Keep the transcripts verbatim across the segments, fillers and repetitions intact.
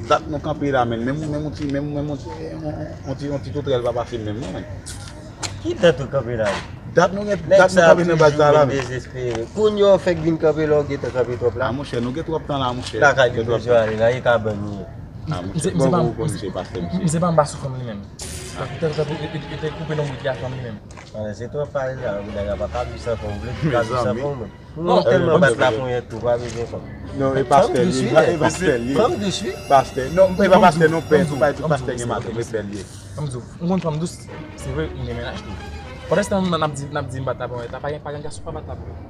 Dat nou kanpe la, men menm, menm yon ti, menm, menm yon ti, yon, yon, yon ti, yon ti toutrèl pa pase menm non, men. Ki dat ou kanpe la? Dat nou gen, dat nou kanpe nan baz sa la, men. Dezespere. Kounye a w fèk vin kanpe la, w gentan kanpe twòp la. A monchè, nou gen twòp tan la, monchè. Lakay li bezwen ale la, e kabann li ye. A monchè, bon, bon, bon, misye pastè, misye. M se pa anba sou fanm li menm. Yo te, yo te, yo te koupe lonbrit li a fanm li menm. Wala, se twòp pale la, ou daga pa ka viv san fanm, ou vle pa viv san fanm, men. Non, Ou tèlman bat laponyèt tou, pa bezwen fanm. Non, e pastè li, e pastè li. Fanm de swi. Pastè, non, e pa pastè non, pè, tou bay tout pastè gen madanm, e pè li ye. Ann di w, m konn fanm dous, se vre, m gen mennaj tou. Pandan se tan n ap di, n ap di m bat laponyèt, pa gen, pa gen gason pa bat laponyèt.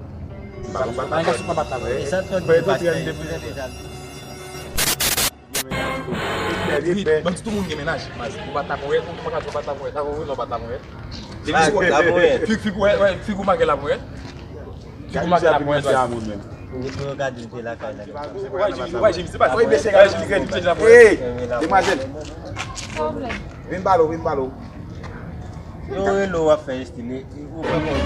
Pa gen gason pa bat laponyèt. E sa twòp gen pastè, li prezante sa. Wi, ban di tout moun gen mennaj, baz. Ou bat laponyèt, ou pa ka di w bat laponyèt, sa vre, non, bat laponyèt. Bat laponyèt. Fig, fig, wè, wè, fig ou make laponyèt. Fig ou make laponyèt, baz. Ou gade l te lakay la. Ou pa jemi, se pa. Ou pa jemi, se pa. Ou pa jemi, se pa. Hey, demwazèl, vin pale, vin pale. Yo rele w ap fè estime, ou pran konn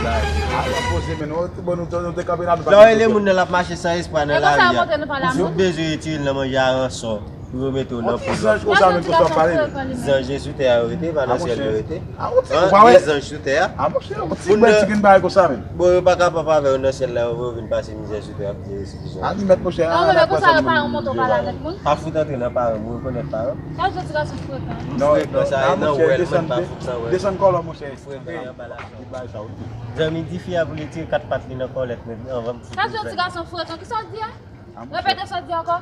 bagay. A w ap poze men nou, bon, nou te kanpe la, nou pa. Lè w rele moun nan, l ap mache san espwa nan lari a. Ou bezwen retire l nan manje a ransò pou yo mete w nan prizon. Zanj konsa menm konsa w pale. Zanj yo sou tè a yo rete, pa nan syèl yo rete. A ou ti ou pa wè. Gen zanj sou tè a. A monchè, ou ti bwè ti grenn bagay konsa menm. Bon, yo pa ka pa avè yo nan syèl la, yo vin pase mizè sou tè a, ap di resikisyon. A li mèt monchè. Non, men konsa yo pa remonte w pale avèk moun. Pa fout antre nan paran m, ou rekonèt paran m. Sa vle di gason frekan. Non, Frekan sa, e nan wèl, mwen pa fout nan wèl. Desann kòlò monchè. Frekan nan balak. Li bay sa ou di. Zanmi di fi a pou li tire kat pat li nan kòlèt men anvan m fout. Sa vle di gason frekan, ki sa w di a? Repete sa w di ankò.